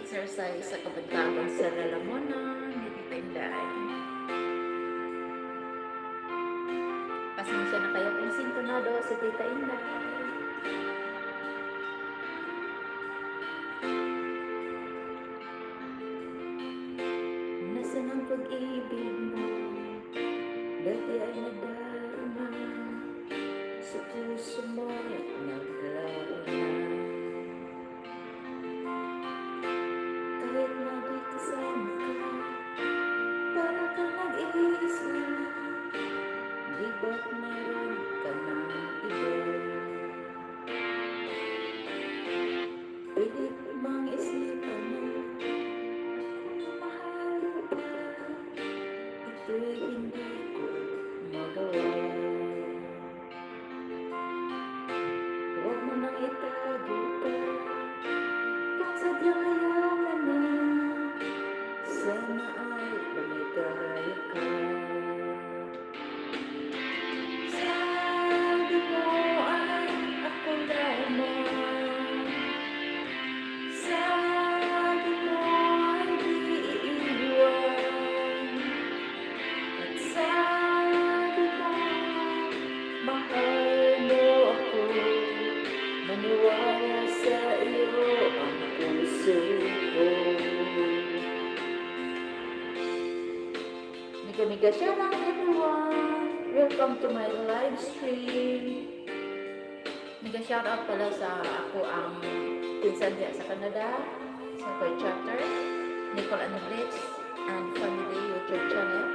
Exercise sa kabuntagon sa lalamunan ni Tita Inday. Pasensya na kayo kung sintonado sa Tita Inday. Nasaan ang pag-ibig mo? Dati ay nadarama sa puso mo, naglaho na. Kahit na di kasama ka, para kang nag-iisa. Di ba't meron ka ng iba? Pilit mang isipan mo kung mahal mo pa. Ito'y hindi ko magawa. Huwag mo nang itago pa kung sadyang ayaw mo na. Sana ay lumigaya ka. Sabi mo ay ako lamang. Sabi mo ay di iiwan. At sabi mo, mahal mo ako. Maniwala sa iyo ang puso ko. Mega mega shout out, everyone! Welcome to my live stream. Mega shout out pala sa akoang pinsan diya sa Canada, sa Koy Chapter, Nicole and Blitz and Family YouTube channel.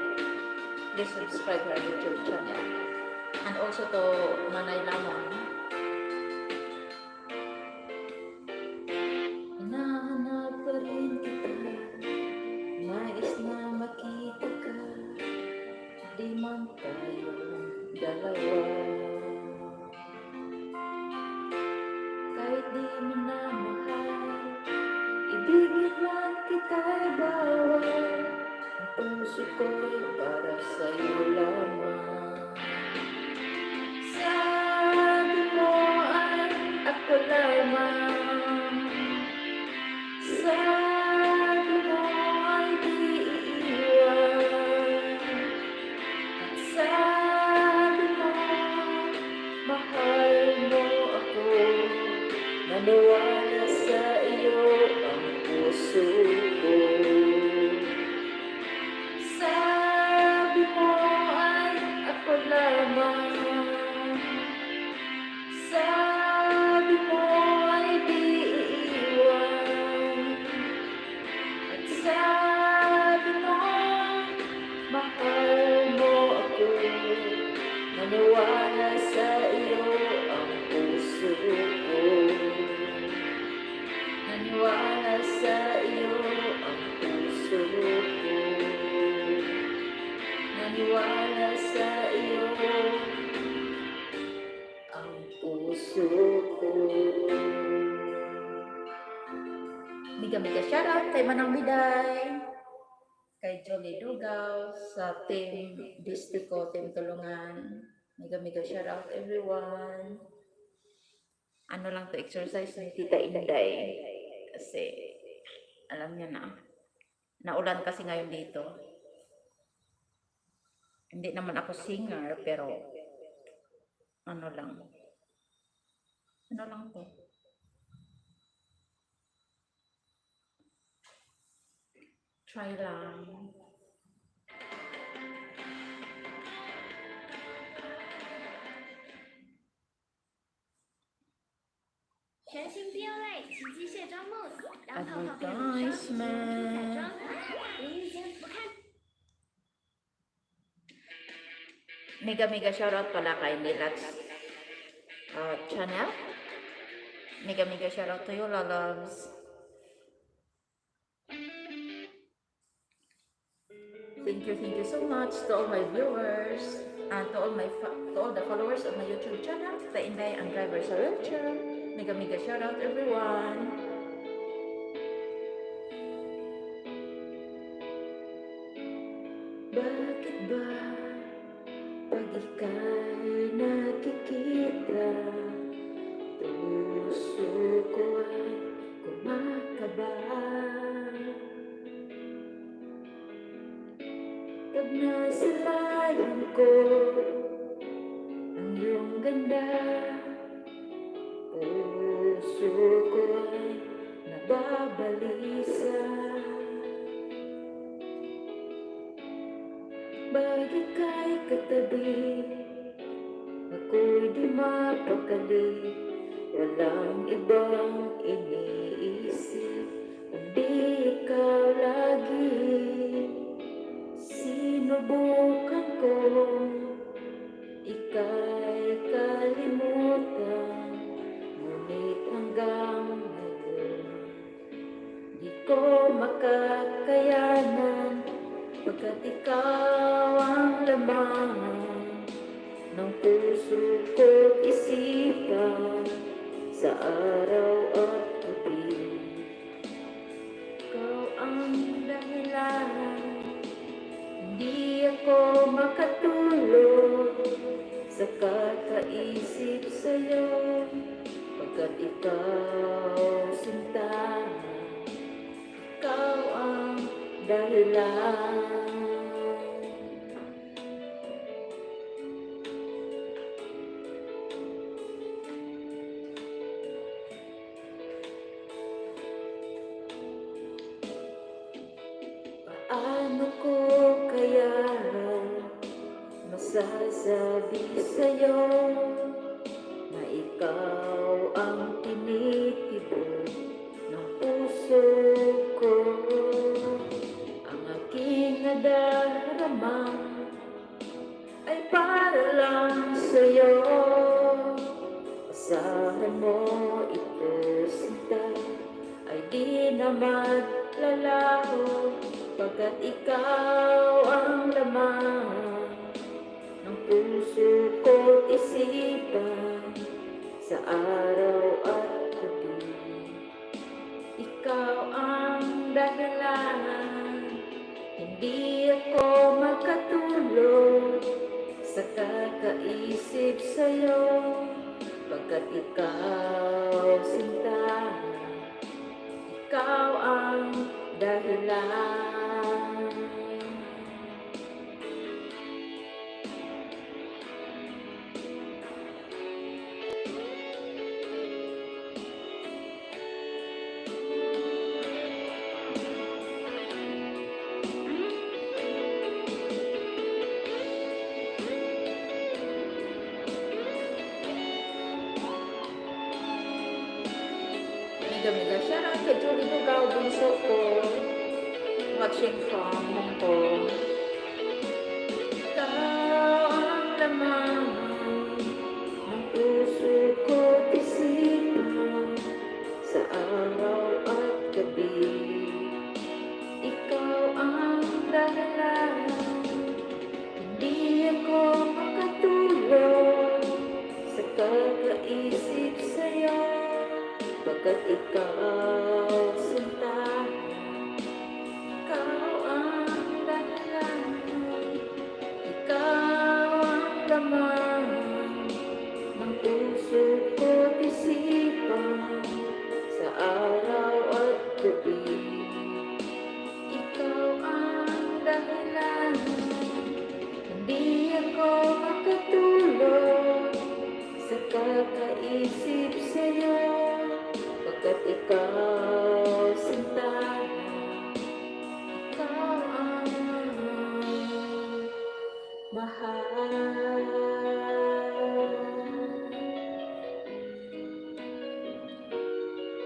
Please subscribe her YouTube channel. And also to Manay Lamon. Hinahanap pa rin kita, nais na makita ka, di man tayong dalawa. Kahit di mo na mahal, ibigin man kita'y bawal, ang puso ko'y para sa'yo lamang. Sabi mo ay ako lamang. Sabi mo ay di iiwan. At sabi mo, mahal mo ako. Maniwala sa iyo ang puso ko. Sabi mo ay ako lamang. Sabi mo ay di iiwan. At sabi mo, mahal mo ako. Maniwala sa iyo ang puso ko. Naniwala sa iyo ang puso ko. Naniwala sa iyo ang puso ko. Mega mega shoutout kay Manang Biday, kay Jolie Dugaw, sa Team Distico, Team Tulungan. Mega mega shoutout, everyone. Ano lang to, exercise ni Tita Inday. Kasi, alam niyo na, naulan kasi ngayon dito. Hindi naman ako singer, pero ano lang. Ano lang to? Try lang. 全新 Biolay 奇迹卸妆慕斯，当泡泡变乳霜，洗肤彩妆，淋浴间不看。 Mega mega shoutout pala kay Nilats channel. Mega mega shoutout to you, loves. Thank you so much to all my viewers and to all the followers of my YouTube channel, Tita Inday and Driver sa Wheelchair. Mega mega shoutout, everyone. Bakit ba pag ika'y nakikita, puso ko ay kumakaba? Nasilayan ko ang iyong ganda. Puso ko ay nababalisa. 'Pag ika'y katabi, ako'y di mapakali. Walang ibang iniisip kundi ikaw lagi. Sinubukan ko ika'y kalimutan, ngunit hanggang ngayon di ko makakayanan, pagkat ikaw ang laman ng puso ko't isipan sa araw at gabi. Ikaw ang dahilan, hindi ako makatulog sa kakaisip sa'yo, pagkat ikaw, sinta, ikaw ang dahilan. Paano ko kaya masasabi sa'yo na ikaw ang tinitibok ng puso ko? Ang aking nadarama ay para lang sa'yo. Asahan mo ito, sinta, ay di na maglalaho, pagkat ikaw ang laman ng puso ko't isipan sa araw at gabi. Ikaw ang dahilan, hindi ako makatulog sa kakaisip sa'yo, pagkat ikaw, sinta, ikaw ang dahilan. Mega mega shoutout kay Julie Dugaw, bunso ko. Watching from Hong Kong. Ikaw ang laman ng puso ko't isipan sa araw at gabi. Ikaw ang dahilan, hindi ako makatulog sa kakaisip sa'yo, pagkat ikaw, sinta, ikaw ang dahilan. Ikaw ang laman ng puso ko't isipan sa araw at gabi. Ikaw ang dahilan, hindi ako makatulog sa kakaisip sa'yo, pagkat ikaw, sinta, ikaw ang mahal.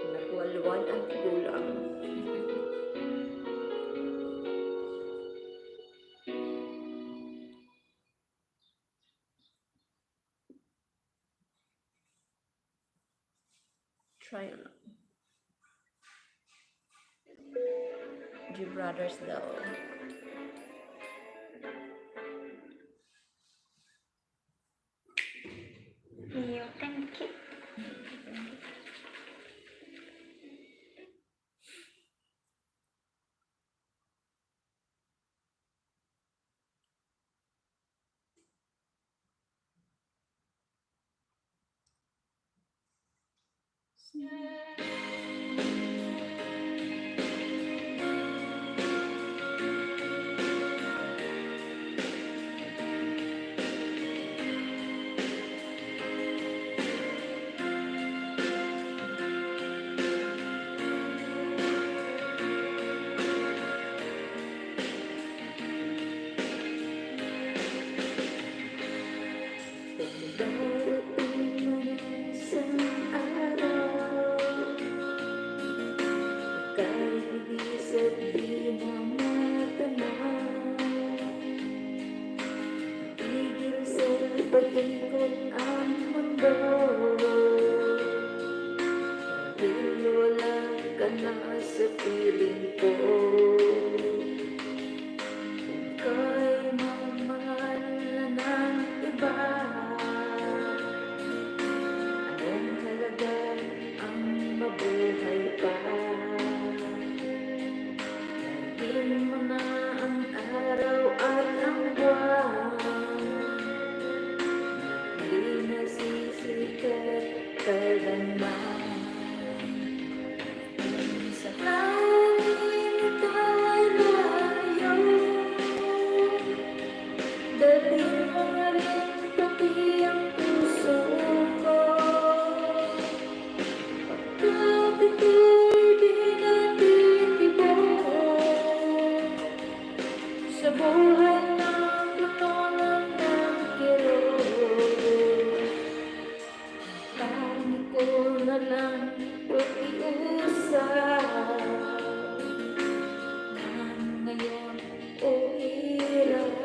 Nagwalwal ang tigulang. Try lang. G Brothers daw. 你有 thank you。Ka na sa piling ko. Ika'y mamahal na ng iba, anong halaga ang mabuhay pa? Dalhin mo na ang araw at ang buwan, di na sisikat kailanman. Kung sakaling ikaw ay lalayo, dalhin mo na rin pati ang puso ko, pagkat ito'y di natitibok sa buhay na puno lang ng kirot. Tangi ko na lang pakiusap na ngayon o hirap,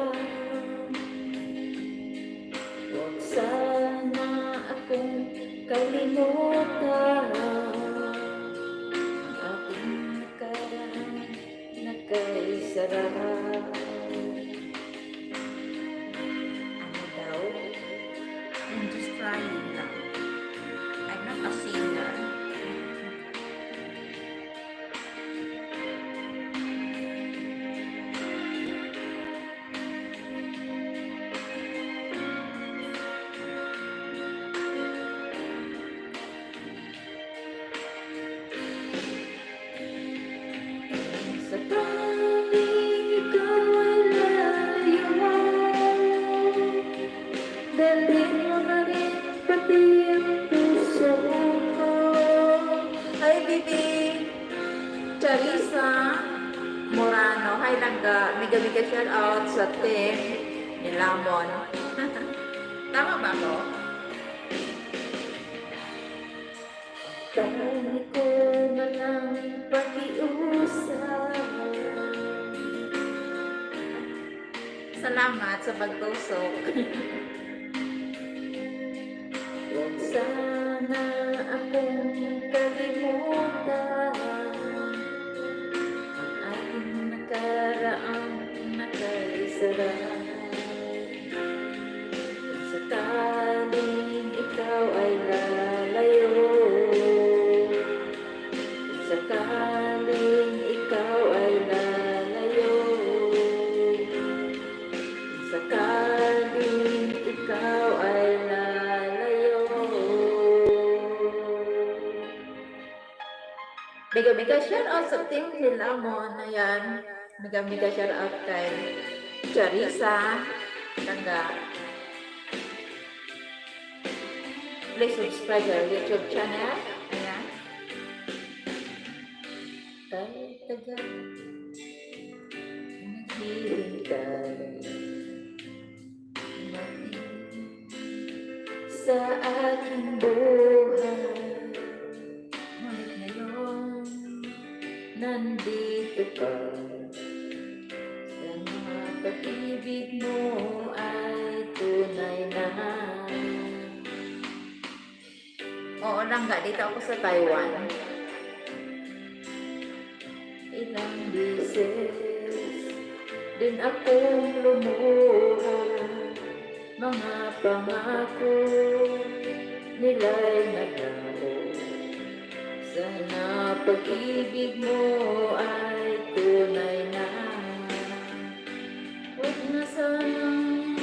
huwag sana akong kalimutan. Ang ating nakaraan na kay sarap. Ano daw? I'm just trying lang. I'm not a singer. Sakaling ikaw ay lalayo, dalhin mo na rin pati ang puso ko. Hi, baby! Charissa Morano. Hi, Langga. Mega mega shout out sa team ni Lamon. Tama ba ako? Tangi ko na lang pakiusap. Salamat sa pagtusok. Huwag sana akong kalimutan. Ang ating nakaraan na kay sarap. Kung sakaling ikaw ay lalayo, kung sakaling ikaw ay lalayo, kung sakaling ikaw ay lalayo. Mega mega shout out sa team ni Lamon. Ayan. Mega mega shout out kay Charissa. Langga. Please subscribe our YouTube channel. Ayan. Kay tagal naghihintay dumating sa aking buhay. Ngunit ngayon, nandito ka. Sana pag-ibig mo ay tunay na. Oo, Langga. Dito ako sa Taiwan. Ilang beses din akong lumuha, mga pangako nila'y naglaho. Sana pag-ibig mo ay tunay na. Huwag na sanang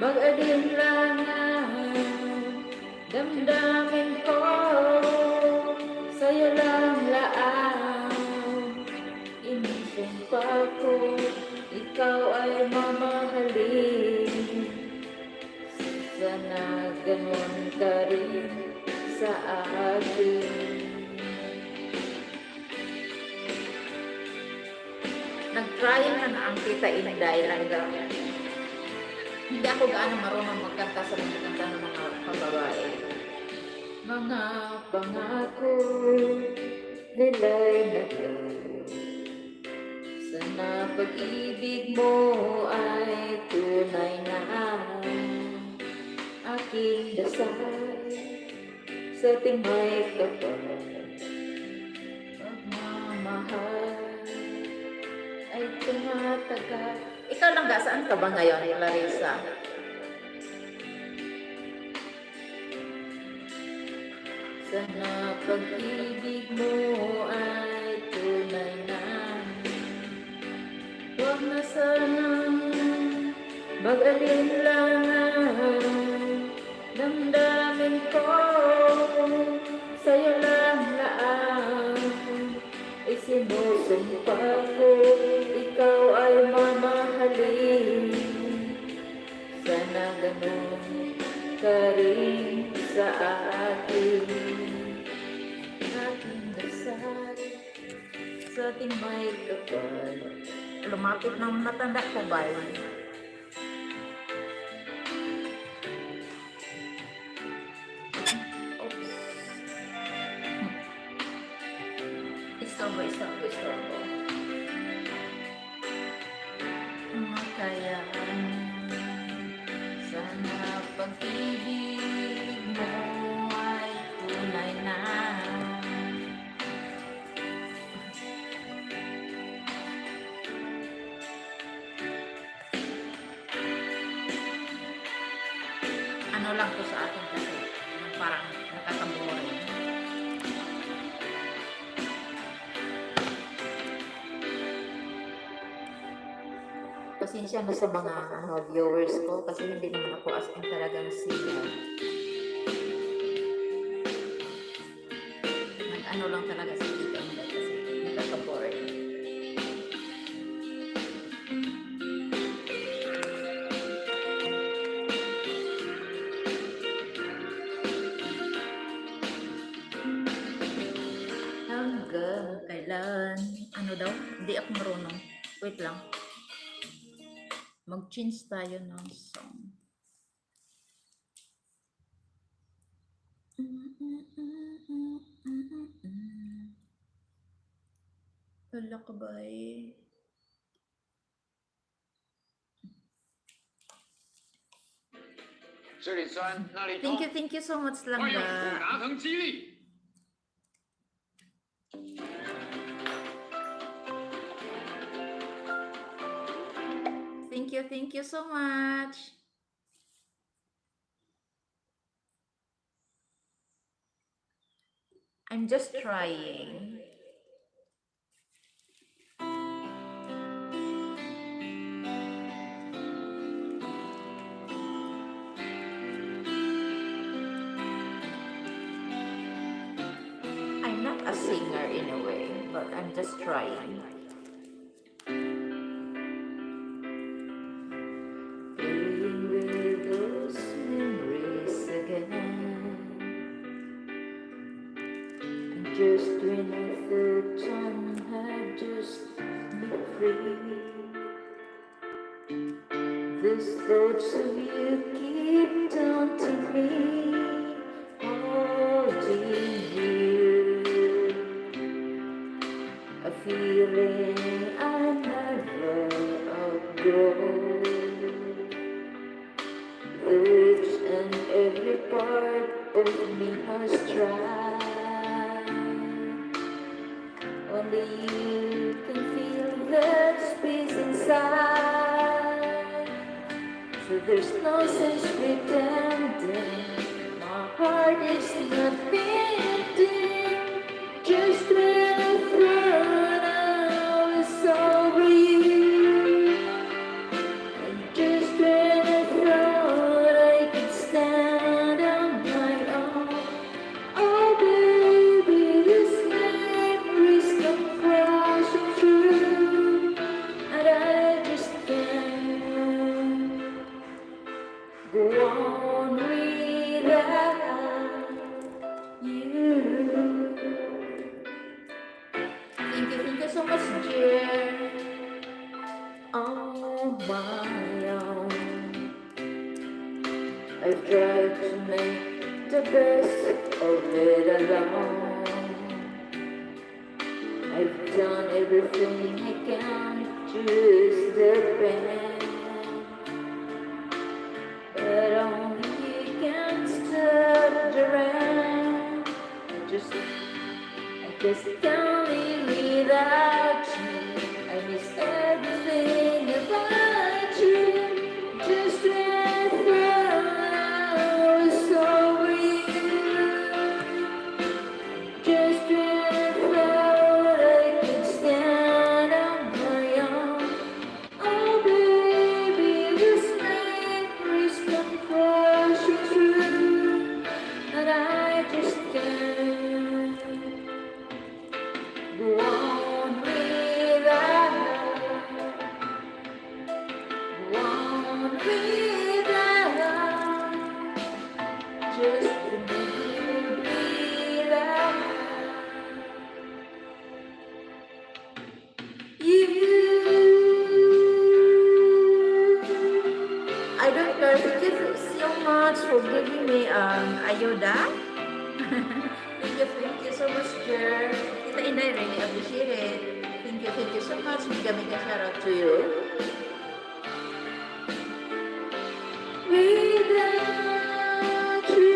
mag-alinlangan. Damdamin ko sa'yo lang laan. Inisumpa ko, ikaw ay mamahalin. Sana ganun ka rin sa akin. Nag-trying na na ang Tita Inday, Langga. Hindi ako gaano marunong magkanta sa mga kanta ng mga pambabae. Mga pangako nila'y naglaho. Sana pag-ibig mo ay tunay na. Aking dasal sa Diyos'ng Maykapal. Mahal ay tumatagal. Ikaw lang ga, saan ka ba ngayon, Larissa? Sana pag-ibig mo ay tunay na. Huwag na sanang mag-alinlangan. Damdamin ko sa'yo lang laan. Isinusumpa ko, ikaw ay mamahalin. Sana ganun ka rin sa akin. Aking dasal sa ating may kapal. Lumapit ng matanda ko ba? Oops. Istorbo, istorbo, istorbo. Kaya sana pag-ibig mo ay tunay na. Ano lang to sa akin kasi yung parang nakaka-boring. Pasensya na sa mga ano, viewers ko kasi hindi naman ako as in talagang singer. Nag-ano lang talaga si Tita Inday kasi nakaka-boring. Hanggang kailan? Ano daw? Hindi ako marunong. Wait lang. Mag-change tayo ng song. Wala ka ba eh? 这里酸，那里痛 Thank，you, thank you so much 快用 langga. 普拿疼激励。 Thank you, thank you so much. I'm just trying. I'm not a singer in a way, but I'm just trying. Playing with those memories again. And just when I thought time had just me free, these thoughts of you keep taunting me, haunting you. A feeling I never outgrow. Each and every part of me has tried. Only you can feel that space inside. So there's no sense pretending. My heart is not bending. Just when I thought I was over you. And just when I thought I could stand on my own. Oh baby, these memories come crashing through. And I just can't go on without you. Thank you so much, dear. On my own, I've tried to make the best of it alone. I've done everything I can to ease the pain. But only you can stop the rain. I just can't live. Without you. I miss everything about you. Just when I thought I was over you. Just when I thought I could stand on my own. Oh, baby, this memories come crashing through, and I just can't go on without, go on without, just to make you without you. I don't care. Thank you so much for giving me ayuda. Thank you so much, Jer. Tita Inday, really appreciate it. Thank you so much. Mega, mega shout out to you. Without you.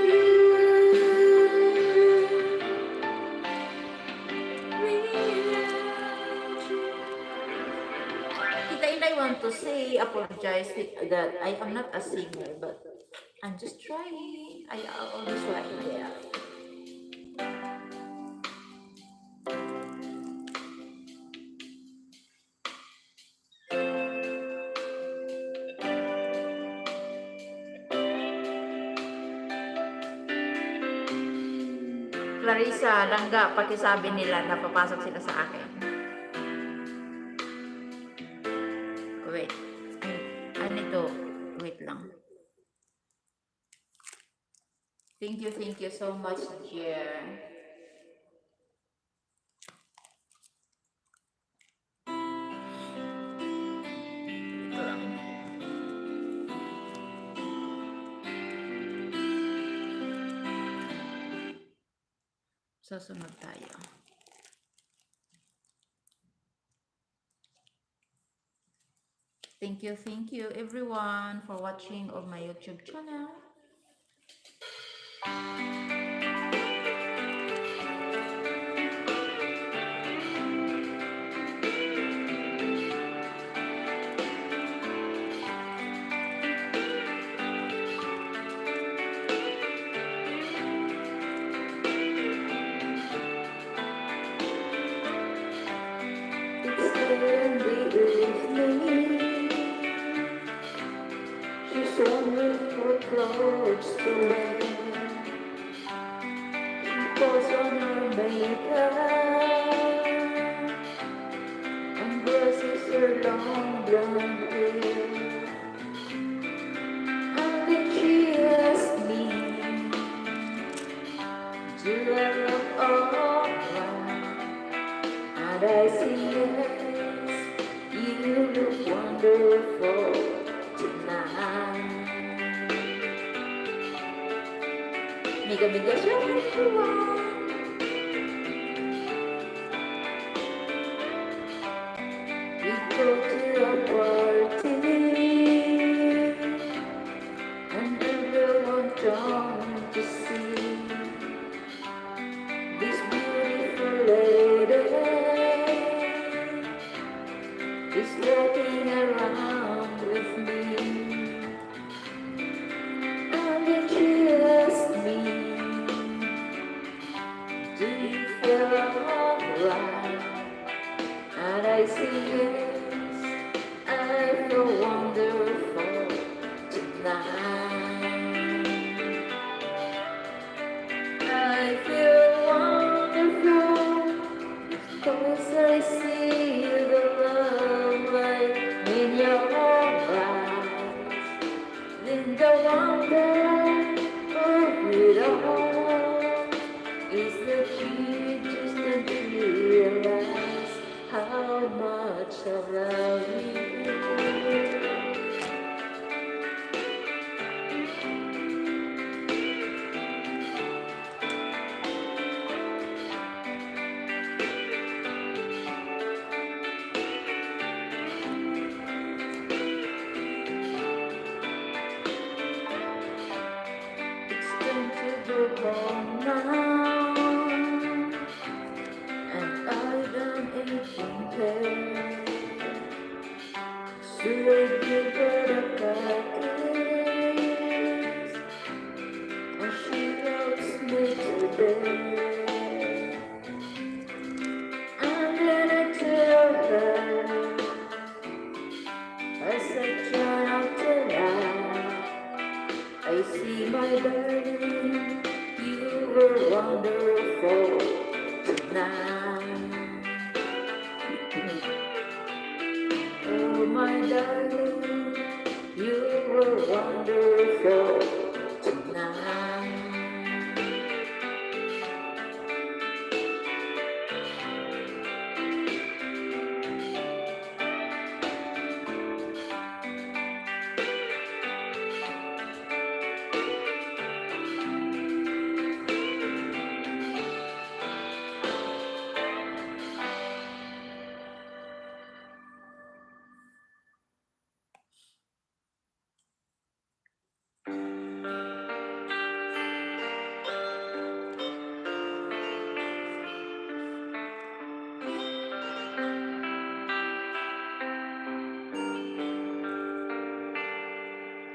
Without you. Tita Inday want to say, apologize that I am not a singer, but I'm just trying. I always like it. Clarissa, Langga, pakisabi nila na papasok sila sa akin. Wait. Ay, ano ito? Wait lang. Thank you so much, Jer. Ito lang. Susunod tayo. Thank you everyone for watching of my YouTube channel. It's in the evening. She's wondering what clothes to wear. She puts on her makeup and brushes her long blonde hair. And then she asks me, "Do I look alright?" And I say yes, you look wonderful tonight. Mega mega shout out everyone. We go to a party and everyone turned to see this beautiful lady is walking around with me. And then she asked me, "Do you feel alright?" And I say yes, I feel wonderful tonight. I feel wonderful because I see the love light in your eyes. Then the wonder of it all is that you just don't realize how much I love you. It's time to go home now, and I don't Wonderful tonight. Oh, my darling, you were wonderful tonight.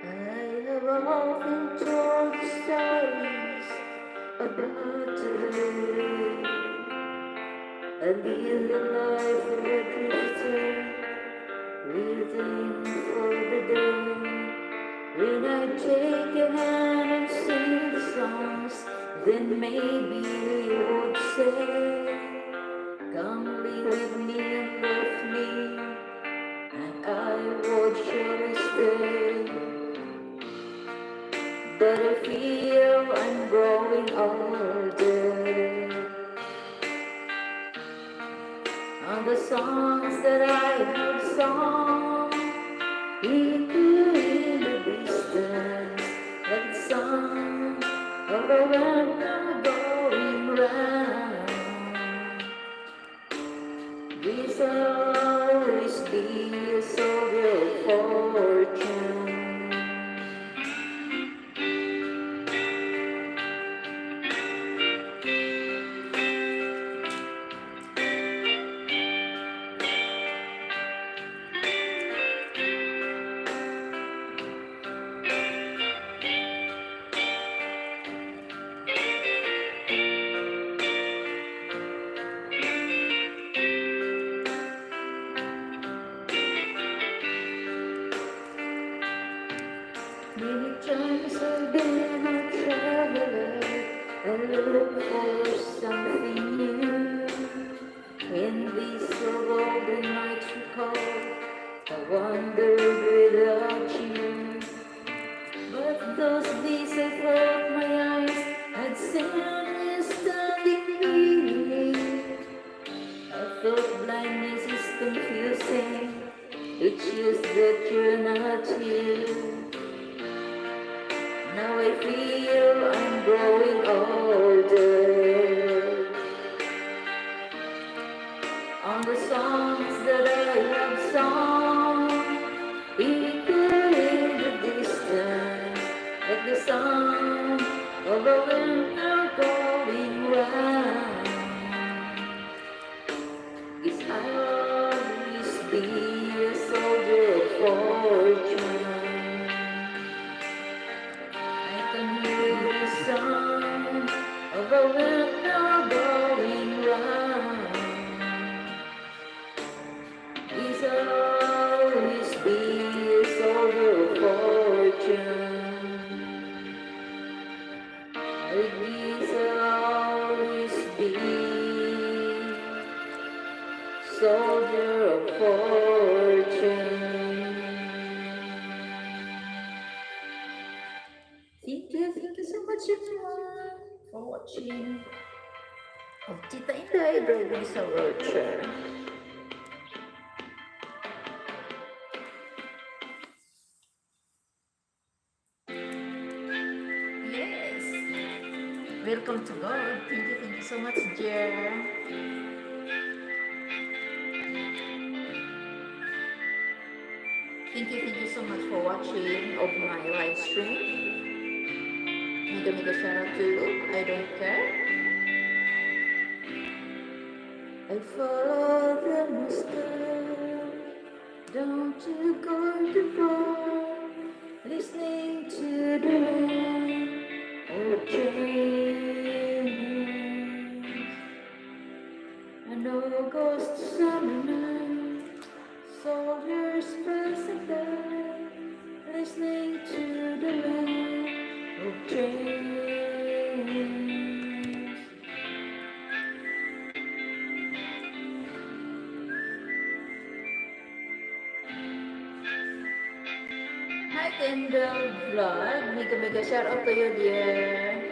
I have often told stories about you and live the life of a drifter, waiting for the day when I take your hand and sing the songs. Then maybe you would say, "Come live with me and love me," and I would surely stay. But I feel I'm growing older. And the songs that I have sung echo in the distance, like the sound of a windmill going round. This will always be a soldier of fortune. Many times I've been a traveler and look for something new. In these golden nights recall, I wandered without you. But those days I thought my eyes had seen you standing here. I thought blindness is confusing. It's just that you're not here. Now I feel I'm growing older. On the songs that I have sung, echo in the distance, like the sound of a windmill going round. Guess I'll always be a soldier of fortune. I can hear the sound of a windmill going round. Guess I'll always be a soldier of fortune. I guess I'll always be soldier of fortune. Thank you so much, everyone, for watching of Tita Inday driving sa wheelchair. Yes. Welcome to God. Thank you so much, Jer. Thank you so much for watching of my live stream. Mega mega shout out to you. I don't care. I follow the mosquito down to Cordoba, listening to the wind of change. An August summer night, soldiers passing by, listening to the wind of change. Tendel Vlog. Mega mega shout out to you, dear.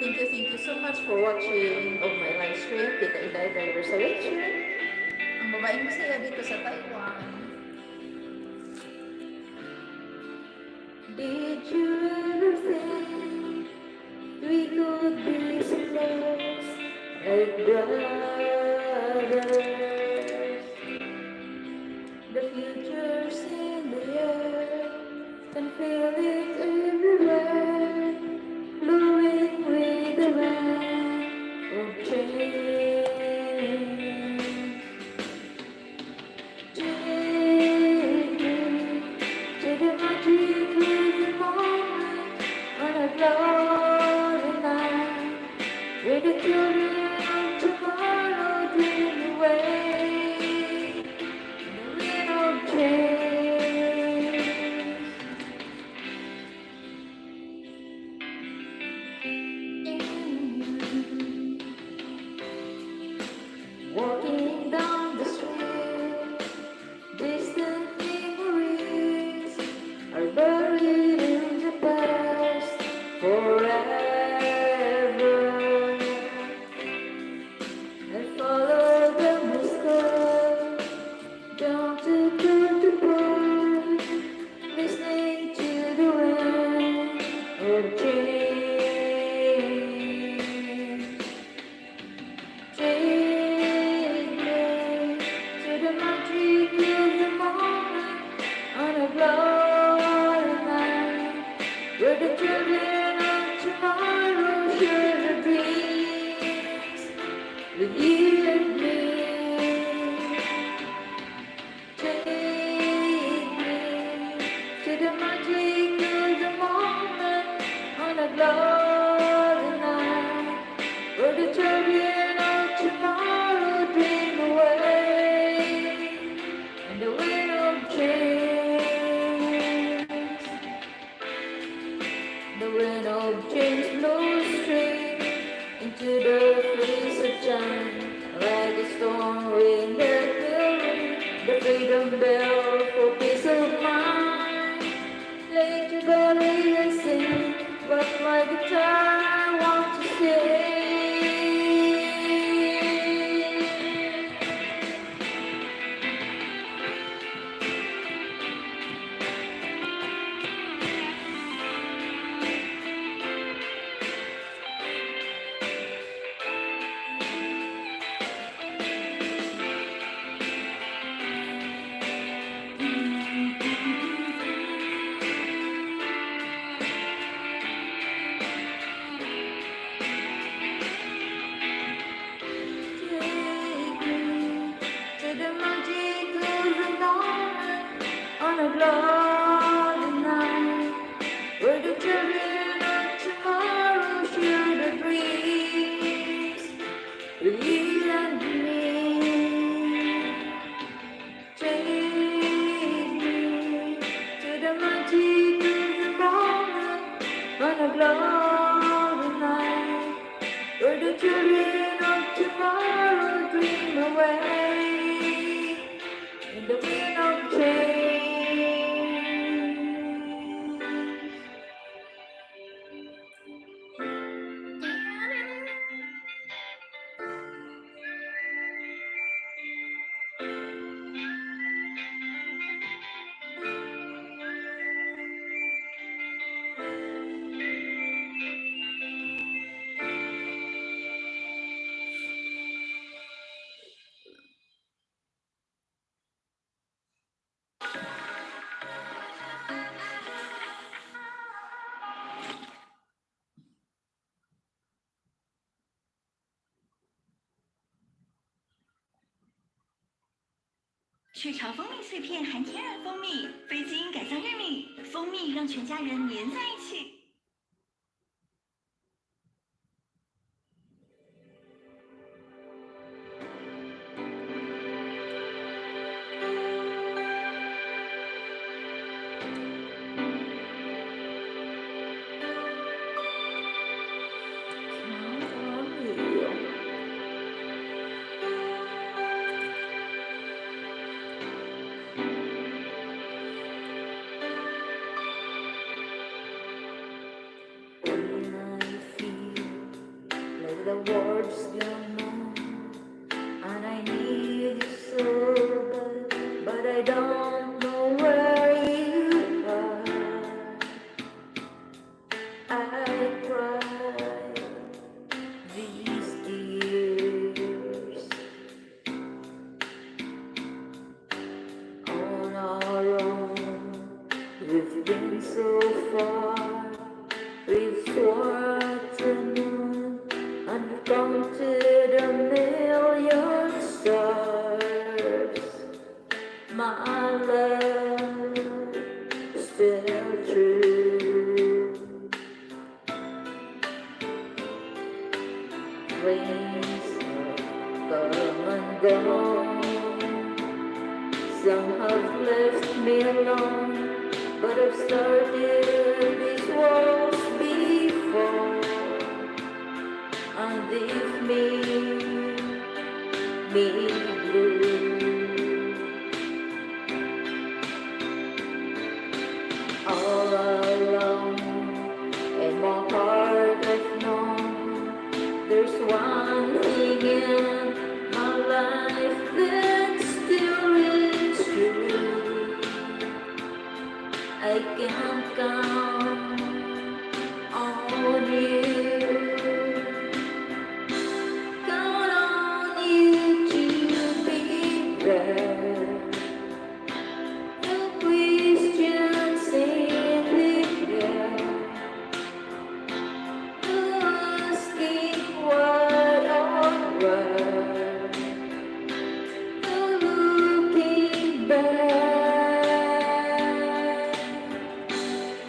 Thank you so much for watching of my live stream. Tita Inday Driver sa Lecture. Ang babaeng masaya dito sa Taiwan. Did you ever think we could be so close, like brothers? The future's in the air, can feel it everywhere, blowing with the wind of change. Take me to the magic of the moment on a cloudy night, where the children of tomorrow dream away in the wind of change. Walking down the street, distant memories are buried in the past forever. I follow the moscow down to the park, listening to the wind of change. Take me to the magic of the moment on a glory night, where the children of tomorrow share their dreams with you and me. Take me to the magic of the moment on a glory night, where the children of tomorrow dream away in the wind of change. The wind of change blows straight into the face of time, like a storm wind that will ring the freedom bell for peace of mind. Late to belly I sing, but my guitar I want to sing. Take me to the magic of the moment on a cloudy night, where the children of tomorrow share their dreams with you and me. Take me to the magic of the moment on a cloudy night, where the children of tomorrow dream away in the wind of change. 雀巢蜂蜜脆片含天然蜂蜜，非基因改造玉米，蜂蜜让全家人黏在一起。 Count on you. Lost the moon, and I need you so bad, but I don't know where you are. I cry these tears on our own. We've been so far. We've swore to moon and counted a million stars. My love, still true. Rains have come and gone. Some have left me alone, but I've started these walls before. And if me, me blue. All alone in my heart I've known there's one thing in my life that still is true. I can count on you. Count on you to be there. No questions in the air. No asking why or where. No looking back.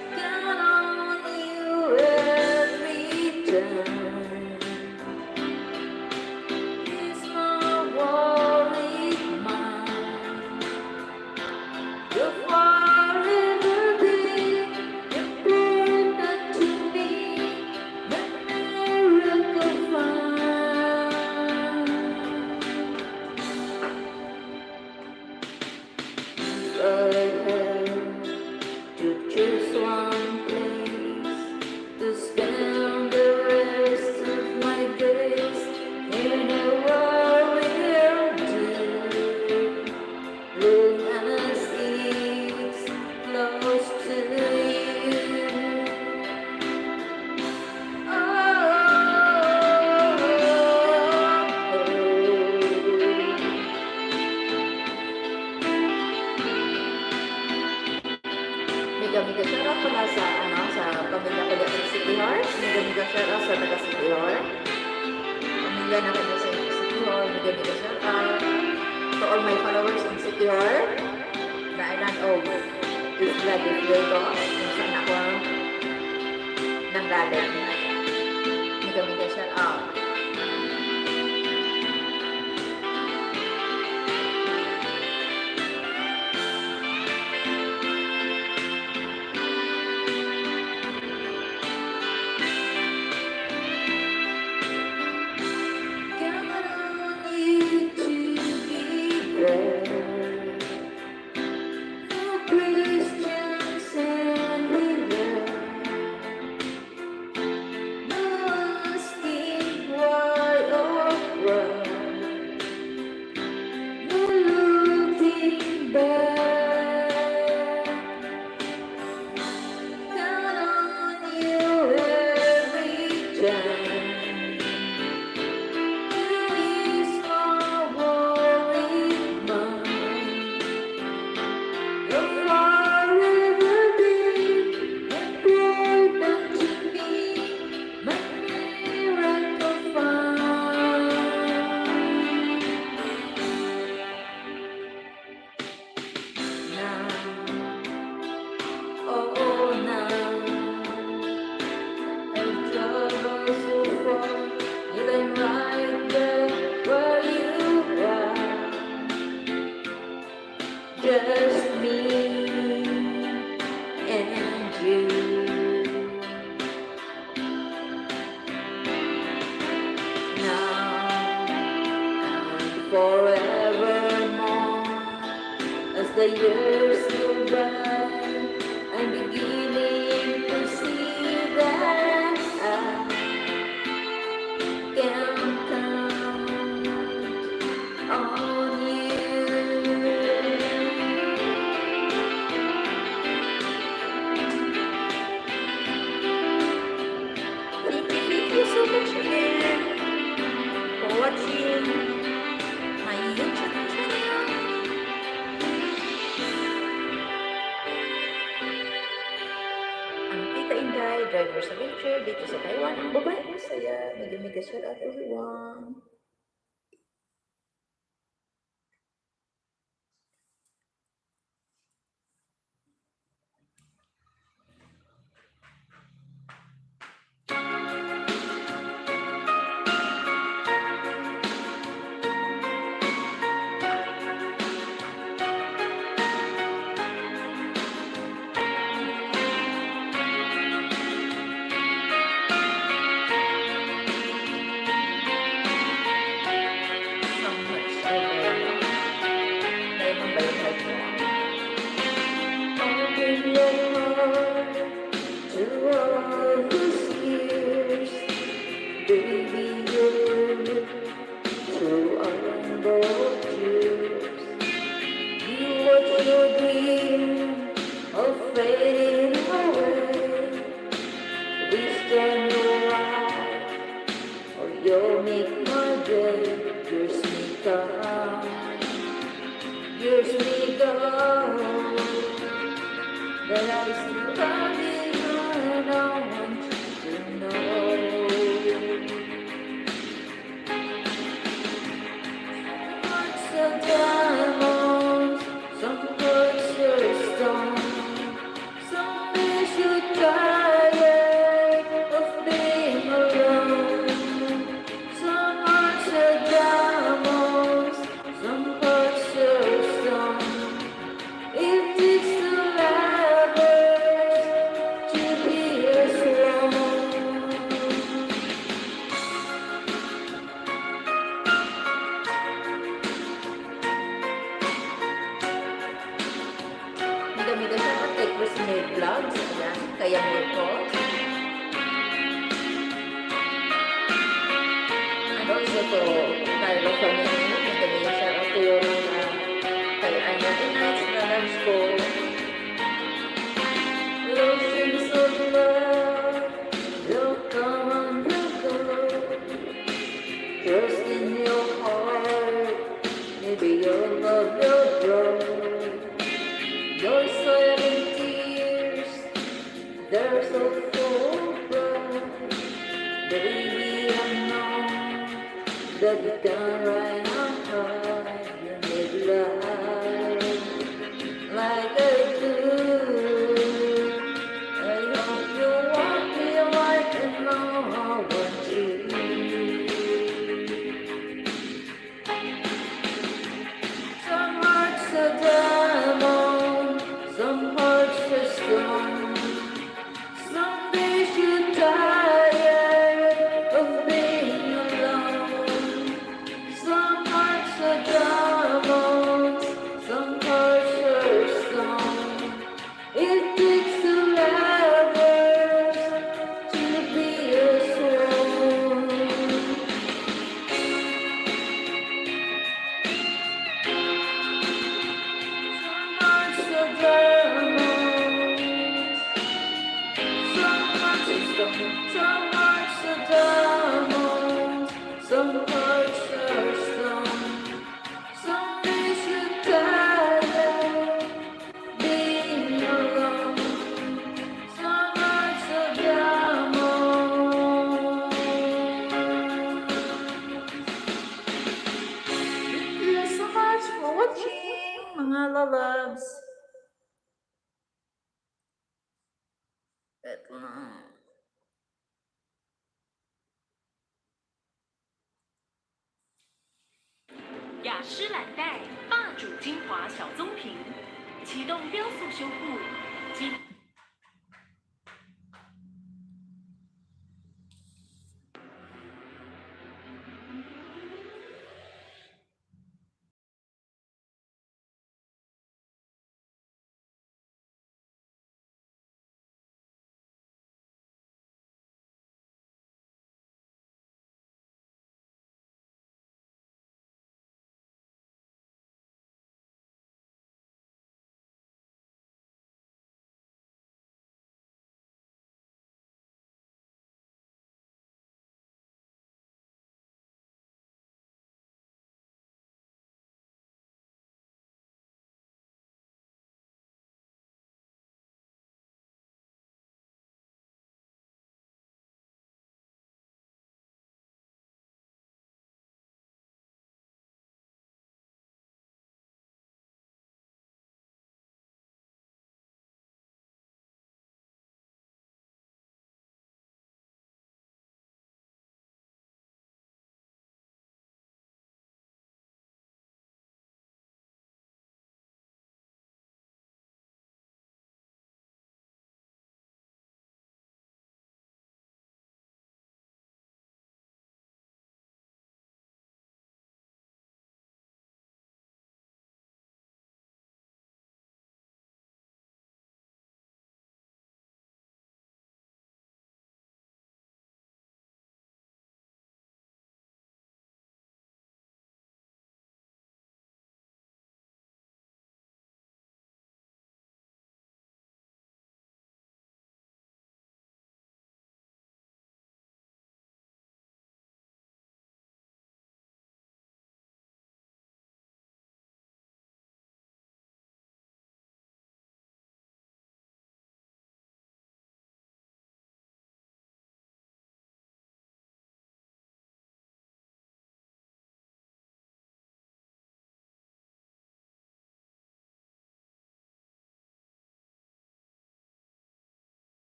Count on you every time. It's my worried mind. You'll forever be important to me. The miracle find. If I had to choose one place to spend the rest of my days, you know I will do. Long as it's close to you. Oh. Mega mega shoutout pala sa ano sa pamilya ko dyan sa City Hall. Mega mega shoutout sa taga City Hall. Pamilya na kayo sa City Hall. Mega mega shoutout to all my followers in City Hall. The island of Isla de Fuego, kung saan ako nanggaling. Mega mega shoutout. Count on you to be there. No questions anywhere. No asking why or where. No looking back. Count on you every time. Ease my worried mind. You'll forever be important to me, my miracle find. Now, oh now, I've traveled so far, yet I'm right there where you are. Just me and you. Now and forevermore, as the years go by, I'm beginning to see that I can watching my YouTube channel. Ang Tita Inday, driver sa wheelchair dito sa Taiwan. Ang babae masaya. Mega mega shout out, everyone. Some hearts are very diamond by heart mo. Open your heart to all those years, baby. You're through untold tears. You watch your dream of fading away. Please turn your light, or you'll make my day. Years may come, years may go, but I still love you and I want you to know. Hearts are diamonds, some hearts are stone. Some days you're tired of being alone. Some hearts are diamonds, some hearts are stone. It takes two lovers to be as one. Mega mega shout out kay Chris May Vlogs. Ayan, kaya mo ko. And also to Carlo Family. Mega mega shout out to your mga kay Ana Nights na loves ko. Oceans of love, they'll come and they'll go. Trust in your heart, maybe your love will grow. Your silent tears, they're so full bright. Baby, I know that you can ride on high. You need love like I do. I hope you want me like I know I want you. Some hearts are diamond, some hearts are stone. Some days you're tired of being alone. Some hearts are diamonds, some hearts are stone. It takes two lovers to be as one. Some hearts are diamonds, some hearts are stone, some hearts are diamonds, some hearts are stone. Some days you're tired being alone. Some hearts are diamonds. Thank you so much for watching, mga lalabs. Wait lang. 雅诗兰黛霸主精华小棕瓶，启动标速修护，肌。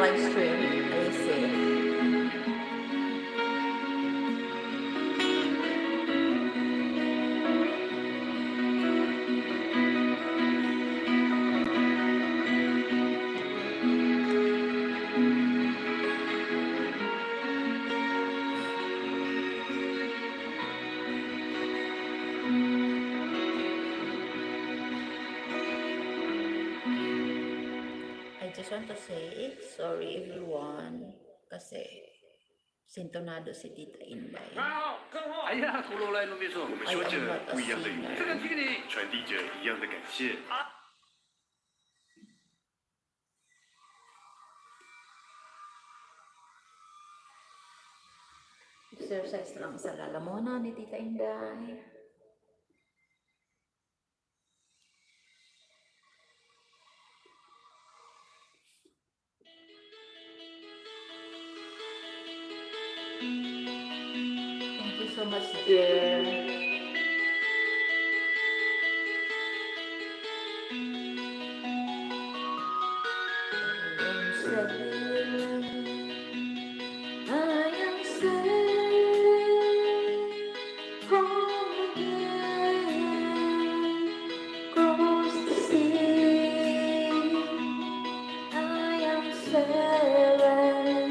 live stream. I see. I just want to say sorry, everyone, kasi sintonado si Tita Inday. 哎呀，骷髅来，卢秘书，我们 I 说 am 着 not 不 a 一样的语 singer. 这个言，这个你。传递着一样的感谢。 Exercise lang sa lalamunan ni Tita Inday. Thank you so much, dear. I am safe home again, across the sea. I am sailing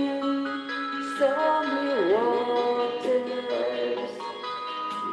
stormy waters to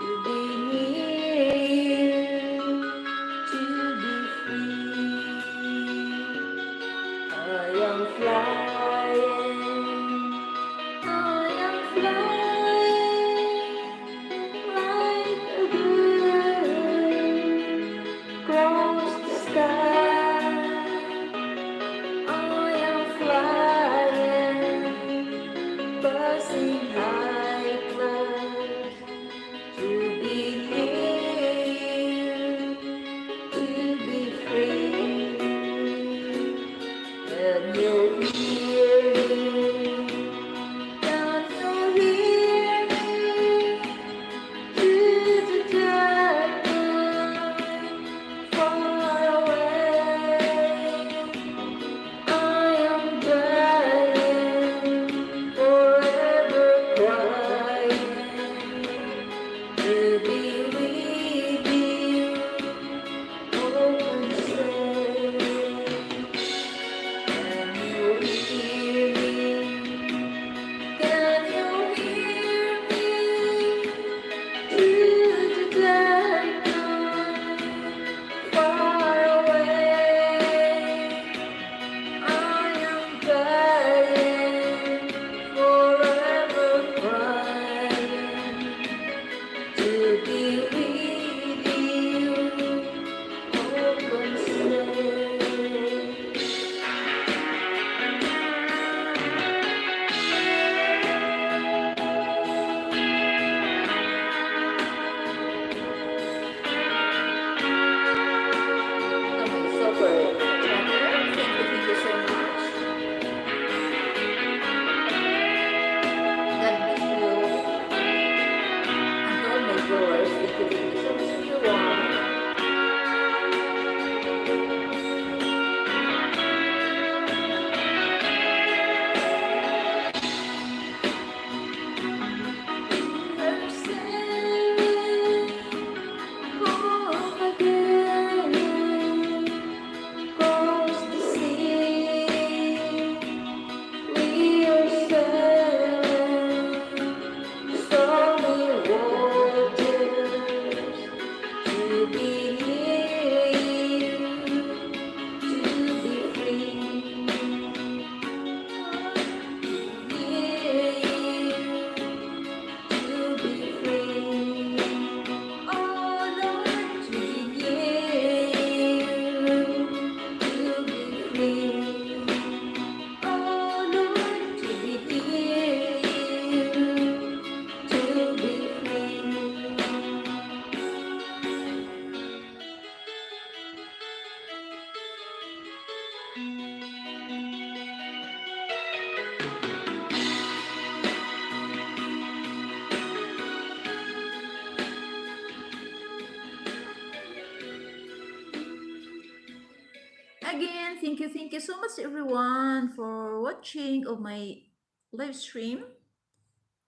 Thank you so much, everyone, for watching of my live stream.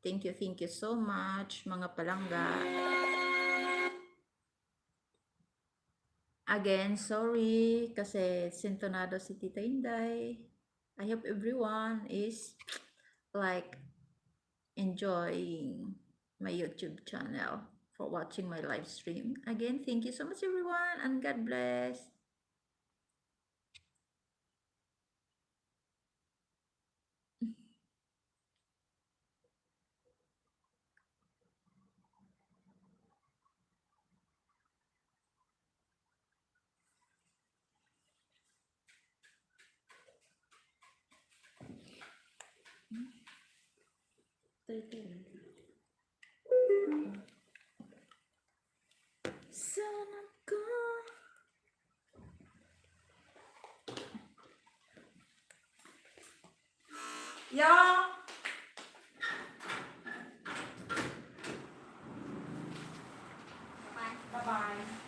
Thank you so much, mga palangga. Again, sorry kasi sintonado si Tita Inday. I hope everyone is like enjoying my YouTube channel for watching my live stream. Again, thank you so much, everyone, and God bless. Sana ko. Ja. Bye-bye.